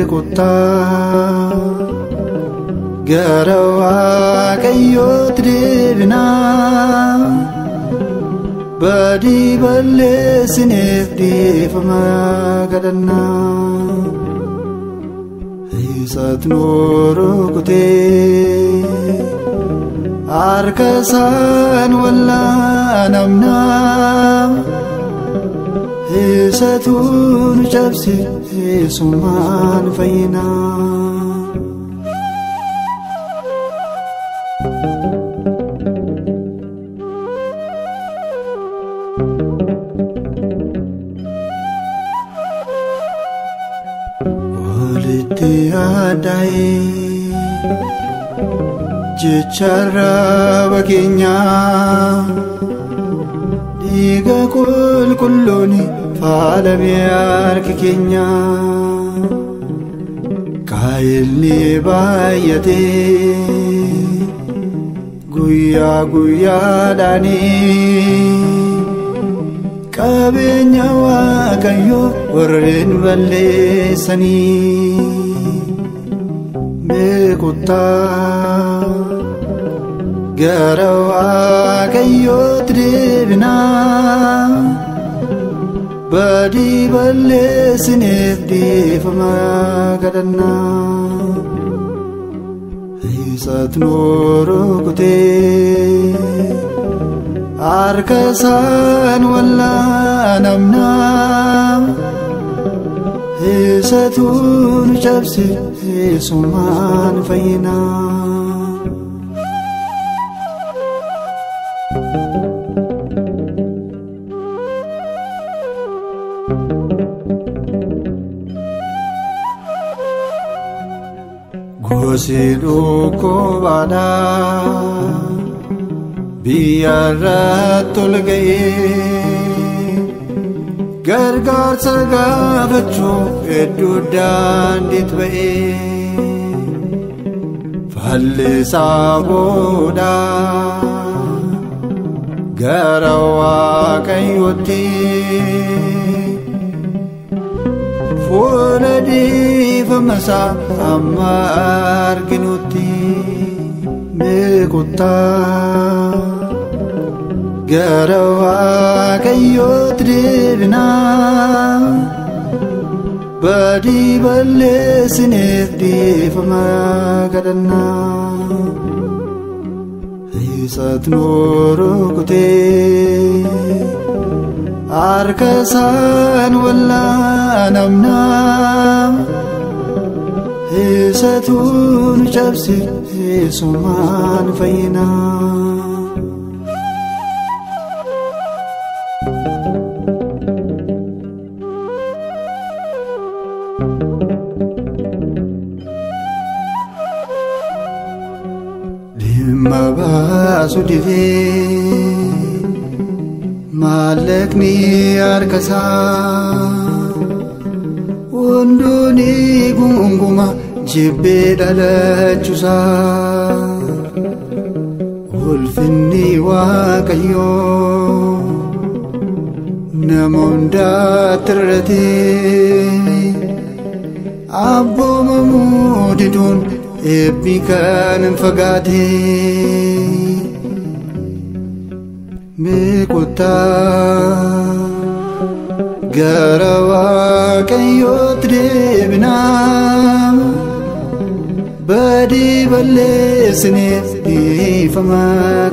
Mee kottaa, gara Waaqayyootti deebinaa. Badii balleessineef dhiifama kadhannaa. Isatu nu rukutee, harka isaan wallaanamnaa. Isatu nu cabse, isumaan fayyinaa. Walitti yaadaa'ee jecha arraba keenyaa, dhiiga qulqulluun faalamee harki keenya. Qaayilni baay'atee guyyaa guyyaadhaanii, qabeenya Waaqayyoo warreen balleessanii. Mee kottaa, gara Waaqayyootti deebinaa. Badii balleessineef dhiifama kadhannaa. Isatu nu rukutee, harka isaan wallaanamnaa. Isatu nu cabse, isumaan fayyinaa. Gosi dhukkubaadhaa biyya irratti ol ga'ee, gargaarsa gaafachuuf hedduu daandiitti ba'ee, fallisaa boodaa gara Waaqayyootti, fuula dhiifama isaa amma arginutti. Mee kottaa, gara Waaqayyootti deebinaa. Badii balleessineef dhiifama kadhannaa. Isatu nu rukutee, harka isaan wallaanamnaa. Isatu nu cabse, isumaan fayyinaa. Dhimma baasu didee maallaqni harka isaa, hunduu ni gunguma jibbee dhalachuusaa. Ulfinni Waaqayyoo nama hundaatti irratee, abboomamuu diduun eebbi kan hin fagaate. Mee kottaa, gara Waaqayyootti deebinaa. Badii balleessineef dhiifama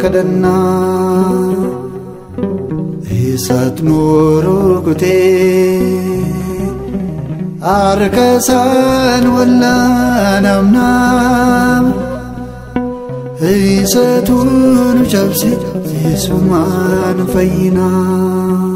kadhannaa. Isatu nu rukutee, harka isaan wallaanamnaa. Isatu nu cabse, isumaan fayyinaa.